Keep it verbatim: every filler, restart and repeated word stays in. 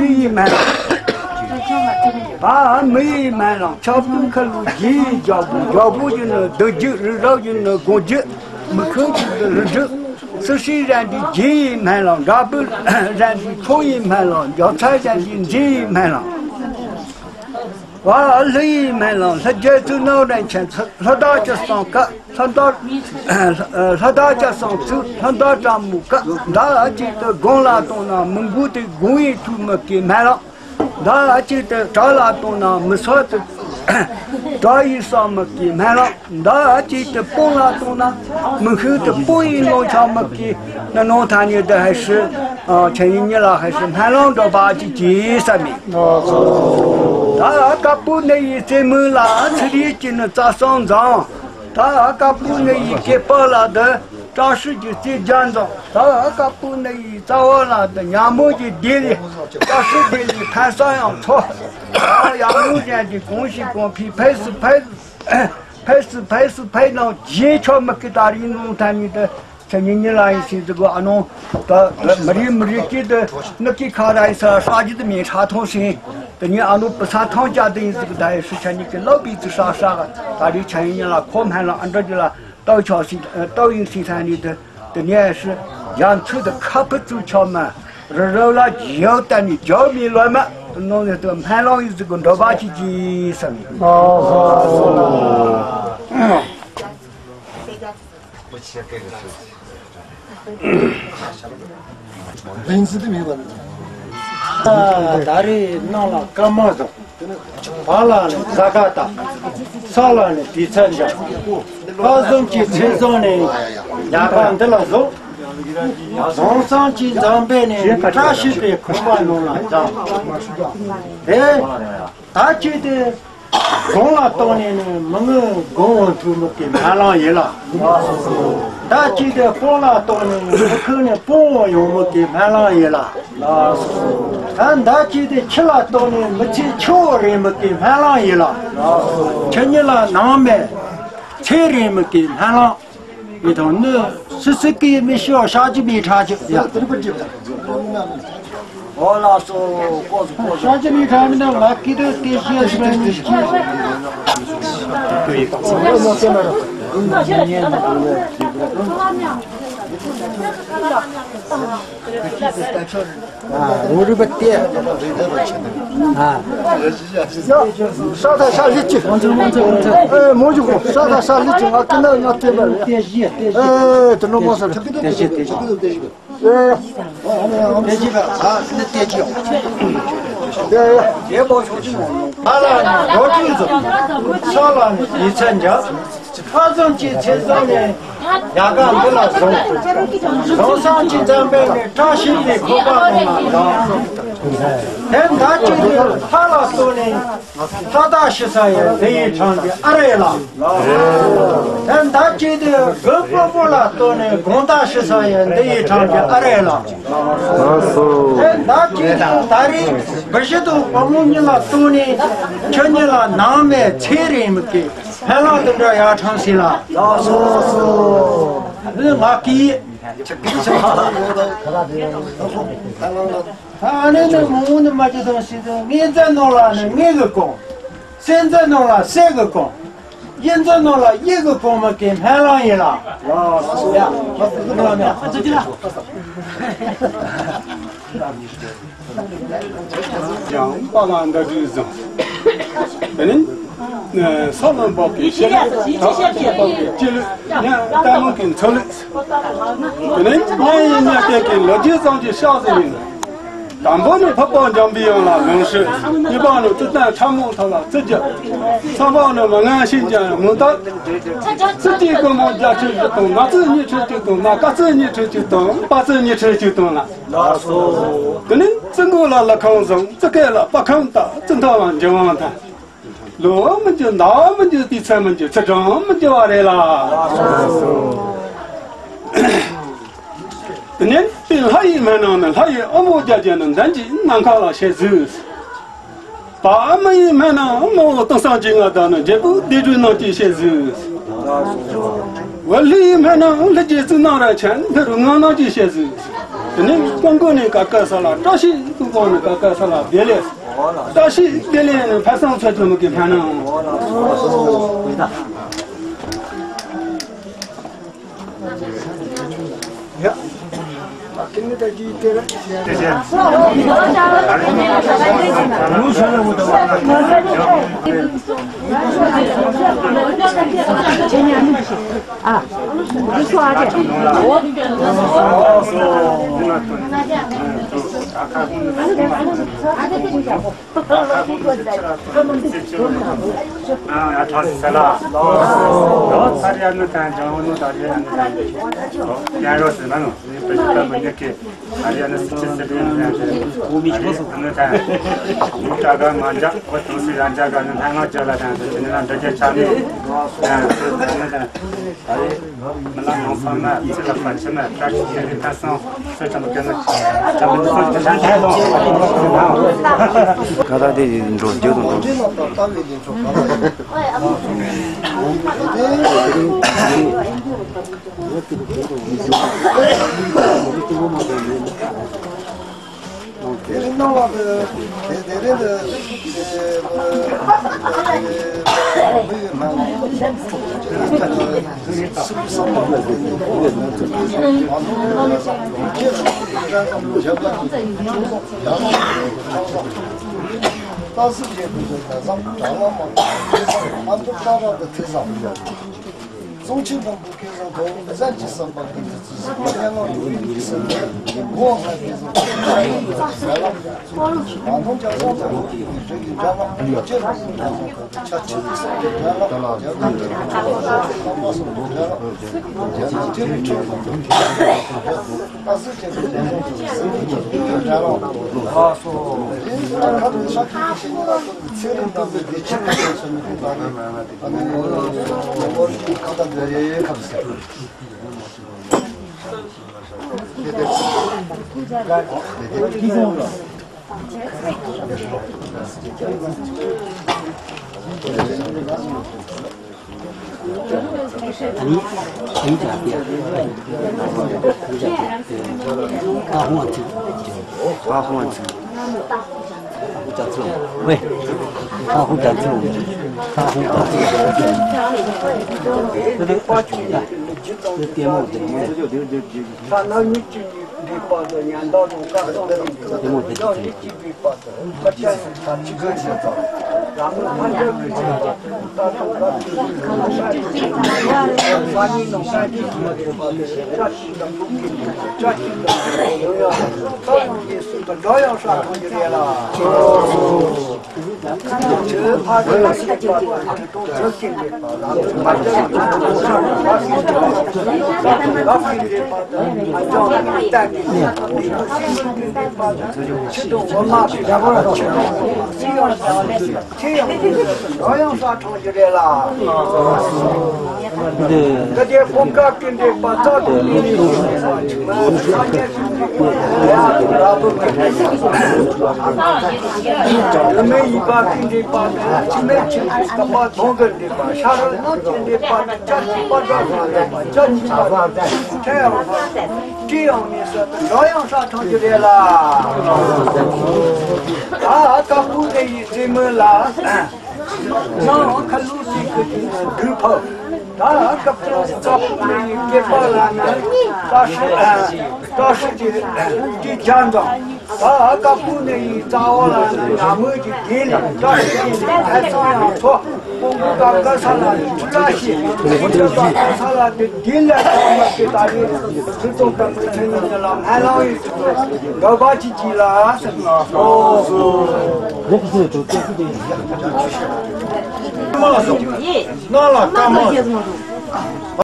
ཡི་སྨན་བླང་། བ་མི་ཡི་སྨན་བླང་། ཆབ་ཏུ་ཁ་ལུ་རྗེ་ཡི་རྒྱལ་པོ། རྒྱལ་པོ་ཡི་ནི་བདུད་རྒྱུད། རི་རབ་ཡི་ནི་དགོངས་རྒྱུད། མི་ཁོ་ཡི་ནི་རི་རྒྱུད། སྲིད་ཞི་གཞན་འདུས་རྗེ་ཡི་སྨན་བླང་། དགའ་བུ་གཞན་འདུས་ཁྲོ་ཡི་སྨན་བླང་། འཇོ་ཚ་གཞན་འདུས་མཛེ་ཡི་སྨན་བླང་། བ་ལྷ་ཡི་སྨན་བླང་། ལྷ་རྒྱལ་ཚུལ་རྣམ་རིན་ཆེན། ལྷ་བདག་སྤྱིར་བཏང་བཀའ། ལྷ་བདག་ལྷ་བདག་སྤྱིར་བཏང་ཚུལ། ལྷ་བདག་དྲག་མོའི་བཀའ། མདའ་གཅིག་ཏུ་དགུང་ལ་གཏོང་ན། མི་མགོ་དེ་དགུང་ཡི་ཐུ་མི་གི་སྨན་བླང་། མདའ་གཅིག་ཏུ་བྲག་ལ་གཏོང་ན། མི་སོ་དེ་བྲག་ཡི་སོ་མི་གི་སྨན་བླང་། མདའ་གཅིག་ཏུ་སྤང་ལ་གཏོང་ན། མི་ཤུགས་དེ་སྤང་ཡི་ལོང་ཆ་མི་གི། ནི་ནོ་ཐ་ཉི་དེ་ཧ་ཤི། ཨ་ཆ་ཡི་ཉི་ལ་ཧ་ཤི་སྨན་བླང་འགྲོ་བ་གཅིག་གི་ས་མི། ད་དཀར་པོ་ནི་ཡི་རྩེ་མོ་ལ། ཚེ་རིལ་གྱི་ནི་རྩ་བསང་འཛིན། ད་དཀར་པོ་ནི་ཡི་སྐེད་པ་ལ་དེ་བཀྲ་ཤིས་ཀྱི་རྩེ་རྒྱན་འཛིན། ད་དཀར་པོ་ནི་ཡི་རྩ་བ་ལ་དེ་ཉ་མོ་གི་ལྡེ་ལེ། བཀྲ་ཤིས་ལྡེ་ལེ་ཕན་སོ་ཡང་འཚོ། ད་ཡང་མོ་གཞན་གྱི་གོང་ཞིག་གོང་ཕི་ཕེ་སི་ཕེ། ཕེ་སི་ཕེ་སི་ཕེ་ནང་རྗེས་ཆོག་མི་སྐད་ད་རིང་ནོ་ཐ་ཉི་དེ། ཆ་ཉི་ཉི་ལ་ཡིན་ཟིན་ཟིག་གོ། ཨ་ནོ་ད་མི་རིགས་མི་རིགས་ཀྱི་དེ་ནི་ཀི་ཁ་ར་ཡི་ས་ཧྲ་རྒྱུ་དེ་མིན་ཧྲ་ཐོང་ཟིན། དེ་ཉི་ཨ་ནོ་པི་ས་ཐང་ཅག་དེ་ཡིན་ཟིག་གོ། ད་ཡི་ཧྲི་ཆ་ཉི་ཀི་ལོ་བི་ཙི་ཧྲ་ཧྲ་ག། ད་རིང་ཆ་ཉི་ཉི་ལ་ཁོ་མན་ལ་ཨ་འདྲ་རྒྱུ་ལ་ཏའུ་ཆོག་ཟིན། ཏའུ་ཡིན་ཟིན་ཐ་ཉི་དེ། དེ་ཉི་ཧྲི་ཡང་ཚུལ་དེ་ཁ་ཕུ་ཙུ་ཆོག་མ། རི་རབ་ལ་རྒྱལ་ད་ནི་རྒྱལ་མི་ལོ་མ། ནོ་ནི་དེ་སྨན་བླང་ཡིན་ཟིག་གོ། འགྲོ་བ་གཅིག་གི་ས་མི། ད་རེས་ནང་ལ་སྐར་མ་བཟང་། བར་ལ་ནི་ཟ་ག་ད། ས་ལ་ནི་དུས་ཚོད་འཇགས། ཕ་བཟང་གི་ཚེ་བཟང་ནི་ཡ་ག་འདི་ལ་བཟང་། བཟང་བསམ་གྱི་འཛམ་བུ་ནི་བཀྲ་ཤིས་པའི་ཁང་པ་ནང་ལ་འཛོམས། དེ། ད་ཅི་སྟེ། དགུང་ལ་གཏོང་ནས་ནི་མི་ངོ་དགུང་འོང་ཐུབ་མི་གི་སྨན་བླང་ཡིན་ལ། ད་ཅི་སྟེ་སྤང་ལ་གཏོང་ནས་ནི་མི་ཁོ་ནས་སྤང་འོང་ཡོང་མི་གི་སྨན་བླང་ཡིན་ལ། ད་ད་ཅི་སྟེ་ཆུ་ལ་གཏོང་ནས་མི་ཚེ་ཆུ་བོ་རེ་མི་གི་སྨན་བླང་ཡིན་ལ། ཆུ་ཉིད་ལ་ནང་མེད་ཚེ་རེ་མི་གི་སྨན་བླང་། ཡི་དང་ནི་སི་སི་ཀི་མི་ཤོ་ཤ་ཅི་མི་ཁྲ་ཅི་ཡ། ཨོ་ལགས་སོ། ཀོ་སོ་ཀོ་སོ། ཤ་ཅི་མི་ཁྲ་མི་ན་ང་ཀི་དུ་ཏེ་ཤི་ཡ་ཤི་མི་ཤི། ཨ་རུ་རུ་བ་ཏེ། ཨ། ས་ཐ་ས་ལི་ཅི། ཨོ་ཚོ་ཨོ་ཚོ་ཨོ་ཚོ། ཨེ་མོ་ཇུ་ཁོ་ས་ཐ་ས་ལི་ཅི། ང་ཀི་ན་ཉོ་ཏེ་བ། ཏེ་ཤི་ཏེ་ཤི། ཨེ་དེ་ནོ་མོ་ས་རེ། ཏེ་ཤི་ཏེ་ཤི། ཨེ། ཏེ་ཤི་བ་ཨ་ནི་ཏེ་ཤི། ཨེ་ཨེ། ཨ་ལ་ནི་རོ་ཅུ་ཛོ། ས་ལ་ནི་ཡི་ཚན་ཇ། ཕ་ཙམ་གྱི་ཚེ་ཙམ་ནས་ཡ་ག་འདི་ལ་བཟུང་། བཟུང་བསམ་གྱི་འཛམ་བུ་ནས་བཀྲ་ཤིས་པའི་ཁང་པ་ནང་ལ་བཟུང་། དེ་ད་ཅི་སྟེ་ལྷ་ལ་བསྟོད་ནས་ལྷ་བདག་ཞི་ས་ཡི་འདི་ཡི་འཕྲང་གི་ཨ་རེ་ལ། དེ་ད་ཅི་སྟེ་དགུ་པོ་པོ་ལ་བསྟོད་ནས་དགོང་དག་ཞི་ས་ཡི་འདི་ཡི་འཕྲང་གི་ཨ་རེ་ལ། དེ་ད་ཅི་སྟེ་ད་རེས་བུ་བཞི་དང་བུ་མོ་གཉིས་ལ་བསྟོད་ནས་ཁྱོད་གཉིས་ལ་ནང་མེད་ཚེ་རིང་མི་གི་སྨན་བླང་དུ་འགྲོ་ཡ་ཁྲང་སི་ལ། ལགས་སོ་ལགས་སོ། འདི་ང་གི། ཨ་ནི་ནི་མོ་ནི་མ་ཅི་དང་སི་དང་ངེད་ཚེ་ནོ་ལ་ནི་ངེད་གི་གོང་། སེམས་ཚེ་ནོ་ལ་སེ་གི་གོང་། ཡིན་ཚེ་ནོ་ལ་ཡིད་གི་གོང་མ་གི་སྨན་བླང་ཡིན་ལ། ལགས་སོ། ཡ། ཨ་ཙི་ཅི་ལ། ཡང་པ་ལ་འདྲ་དུས་བཟང་། དེ་ནི་ས་ལམ་བབ་ཀྱི་ཤེས་ལ་ད་བབ་ཀྱི་ལྕེ་ལུས་ཉ་ལྟ་མོ་གི་མཚོ་ལུས། དེ་ནི་ཉ་ཡི་ཉ་སྟེ་གི་ལོ་རྒྱུས་ཙམ་གྱི་ཤག་ཟེར་ཡིན། དང་པོ་ནི་འཕགས་པ་འཇམ་པའི་དབྱངས་ལ་ལུང་ཞུས། གཉིས་པ་ནི་ཙི་ཏན་ཕྲ་མོ་ཐོག་ལ་ཙི་རྒྱབ། གསུམ་པ་ནི་མ་ངན་ཤིན་ཅང་མུ་ཏ། ཙི་ཏི་ཀུ་མོ་བརྒྱད་ཁྲི་བཞི་སྟོང་། ན་ཙི་ཉི་ཁྲི་གཅིག་སྟོང་། ན་ཀ་ཙི་ཉི་ཁྲི་གཅིག་སྟོང་། པ་ཙི་ཉི་ཁྲི་གཅིག་སྟོང་ལ། ལགས་སོ། དེ་ནི་ཙི་མགོ་ལ་ལ་ཁང་བཟང་། ཙི་སྐད་ལ་པ་ཁང་ལྟ། ཙི་མཐའ་ལ་འཇིང་བ་ལྟ། ལོ་མི་འགྱུར་ཟླ་མི་འགྱུར་དུས་ཚོད་མི་འགྱུར་ཚེས་གྲངས་མི་འགྱུར་བ་རེད་ལ། ལགས་སོ། དེ་ནས་དེ་ལྷ་ཡི་སྨན་ནང་ནི་ལྷ་ཡི་ཨོ་མོ་བརྒྱ་བརྒྱ་ནི་འཛམ་གྱི་ནམ་མཁའ་ལ་བྱེད་ཟིག། བ་མི་ཡི་སྨན་ནང་དམུ་དྭངས་སངས་རྒྱས་ལྔ་དང་ནི་འབྲས་བུ་བདེ་དྲོད་རྣམས་ཀྱིས་བྱེད་ཟིག། ཝ་ལི་མ་ན་ལྷ་རྗེ་བཙུན་ནང་ར་ཆེན་ལྷ་རུ་ངང་ནང་གི་ཤེས་སུ། དེ་ནས་ཀོང་ཀོ་ནས་ཀ་ཀ་ས་ལ་བཀྲ་ཤིས་ཀོང་ཀོ་ནས་ཀ་ཀ་ས་ལ་བདེ་ལེགས། བཀྲ་ཤིས་བདེ་ལེགས་ནས་ཕ་སང་ཚོ་ཚོ་མི་གི་ཕ་ནང་། ཨ། འདི་ཚོ་ཨ་ཅེ། ཨ་ཡ་ཐོག་སི་ལ། ཡོ་ཚར་ཡ་ནི་ཐང་ཅང་ནོ་ད་རེ་ཡ་ནི་ཐང་། ཡ་རོ་སི་མ་ནོ་ནི་པེ་ཞི་པ་མི་ཉག་གི། ཨ་རེ་ཡ་ནི་སི་ཅི་སི་རེ་ཡ་ནི་ཐང་། ཨ་རེ་ཡ་ནི་ཐང་། ཨོ་ཏྲ་ག་མ་ཇ་ཨོ་ཏུ་སི་ཡ་ཇ་ག་ནི་ཐང་ང་ཇ་ལ་ཐང་། ཏེ་ནི་ན་འདྲ་ཇ་ཆ་ནི་ཐང་། ཨ་རེ། མི་ལ་ནང་སང་ན་ཚེ་ལ་ཕ་ཆེ་ན་བཀྲ་ཤིས་བདེ་ལེགས་ཕ་སང་སོ་ཅམ་ཀྱ་ན་ཅམ་ན་ཅམ་ན་ཅམ་ན། ཁ་ད་དེ་འགྲོ་རྒྱུ་དང་འགྲོ། དེ་རིང་གནང་བ་དེ་དེ་རིང་དེ་དེ་མི་ཡི་སྨན་སུ་བསམ་པ་མ་དེ་ནི་ཁོ་ལ་ནི་ཁྱེད་ཀྱི་རང་བསམ་བློ་བཞག་པ་ཡང་ཡང་ཏང་སྲིད་ཀྱི་དུས་ཚོད་ད་བསམ་དྲང་བ་མ་དེ་བསམ་ཨ་མདོ་ལྟ་བ་དེ་དེ་བསམ། གཙང་ཆེན་དང་པོ་སྐལ་བཟང་ཐོག་མི་བཟང་གྱི་བསམ་པ་ཀུན་གྱི་བརྩི་ཞིང་སྙན་ངག་ཡོད་པའི་སེམས་ནི་དགོངས་ལ་སྐལ་བཟང་ཐོག་མི་བཟང་གྱི་ཟས་ལ། མ་མཐོང་རྒྱ་སོང་ཙམ་གྱི་རིགས་ཀྱི་འདྲ་བ་ཡོད་ཅེས་ལ་སོགས་པའི་ཆ་ཆེ་བའི་སེམས་ཀྱི་འདྲ་བ་རྒྱ་གར་གྱི་ཆོས་ལ་དམ་པ་སོགས་པའི་འདྲ་བ་རྒྱ་གར་ཆོས་ལ་ཆོས་ལ་ཆོས་ལ་ཨ་སི་ཅན་གྱི་ལས་བཟང་གྱི་སེམས་ཀྱི་འདྲ་བ་ལ་སོགས་པའི་ཁ་དོག་ཤ་ཁྲག་གི་ཤེས་ལ་སོགས་པའི་ཚེ་རིང་དང་པོའི་བདེ་ཆེན་གྱི་སེམས་ནི་ཁོ་ཐག་རེད། ཨ་ནི་ཁ་དོག་འདྲ་རེད་ཁ་དོག་ཟེར། ཨ་ནི་ཨ་ནི་ཅག་པས་ཨ་ནི་ཅག་པས་ཨ་ཧོང་ཨ་ཚིག་ཨ་ཧོང་ཨ་ཚིག་ཨ་ཧོང་ཨ་ཚིག་ཝེ། ཨ་ཧོང་ཨ་ཚིག་ཨ་ཧོང་ཨ་ཚིག་ཨ་ཧོང་ཨ་ཚིག་ཐ་ན་མི་གཅིག་གཉིས་འདྲེས་པ་དང་ཉམ་ཐག་དང་བཀའ་གསུང་དང་། བདག་ཉིད་གཅིག་པའི་བར་དུ་ཕར་ཕྱིན་ཐམས་ཅད་ཀྱི་ཚེ་དང་། རང་ལུགས་ཕར་འགྲོ་བའི་ཚེ་དང་། རྟག་ཏུ་བཀའ་གསུང་གི་ཚེ་དང་། ཕ་ནི་ནང་ས་གི་ཐུག་པའི་བར་དུ་བཀྲ་ཤིས་དང་ཕུགས་ཀྱི་བཀྲ་ཤིས་དང་ཡོང་ཡང་ས་ཡོང་གི་སྲིད་པ་འགྲོ་ཡང་ས་ཐོང་གི་རེད་ལ། ད་དེ་ཕོ་ཁ་སྐད་འདྲེས་པ་རྩ་དང་ནི་ནི་ཡིན་ས་ཆེན་ཡ་ར་བུ་མི་མེད། མི་ཡིན་པ་སྐད་འདྲེས་པ་ནི་ཅི་མེད་ཅི་མེད་ཀ་པ་གདོང་གི་འདྲེས་པ་ཤ་རུ་ནང་གི་འདྲེས་པ་ནི་ཅ་ཅི་པ་འདྲ་མ་འདྲ་པ་ཅ་ཅི་པ་ཁྲེ་ཡང་མི་ས་དུ་འགྲོ་ཡང་ས་ཐང་གི་རེད་ལ། ད་ཀ་པུ་དེ་ཡི་རྩེ་མོ་ལ། ནང་ཁ་ལུ་ཅིག་གི་དུས་ན་དུས་ཕབ། ད་སྐབས་དེར་རྩ་ཕུག་ནས་ཡིན་སྐྱེས་པ་ལ་ནི་བཀྲ་ཤིས་བཀྲ་ཤིས་ཀྱི་སྐྱེས་ཆ་འཛོམས། ད་སྐབས་ཕུག་ནས་ཡིན་རྩ་བ་ལ་ནི་ན་མོ་གི་དགེ་ལ་བཀྲ་ཤིས་ཀྱི་ལས་ཐད་ཚང་ཡང་ཚོ་ཀོང་ཀུ་ཀ་ཀ་ས་ལ་ནི་བཀྲ་ཤིས་ཀོང་ཀུ་ཀ་ཀ་ས་ལ་དེ་དགེ་ལས་ཚང་མ་གི་ད་རེས་ཚུལ་ཐོག་ཏུ་མི་ཚེ་ནི་ལ་སྨོན་ལམ་ཡིན། དགའ་བ་ཅི་ཅི་ལ་ཟེར་ན། ཨོ་ཧོ། ང་ལ་སྐར་མ།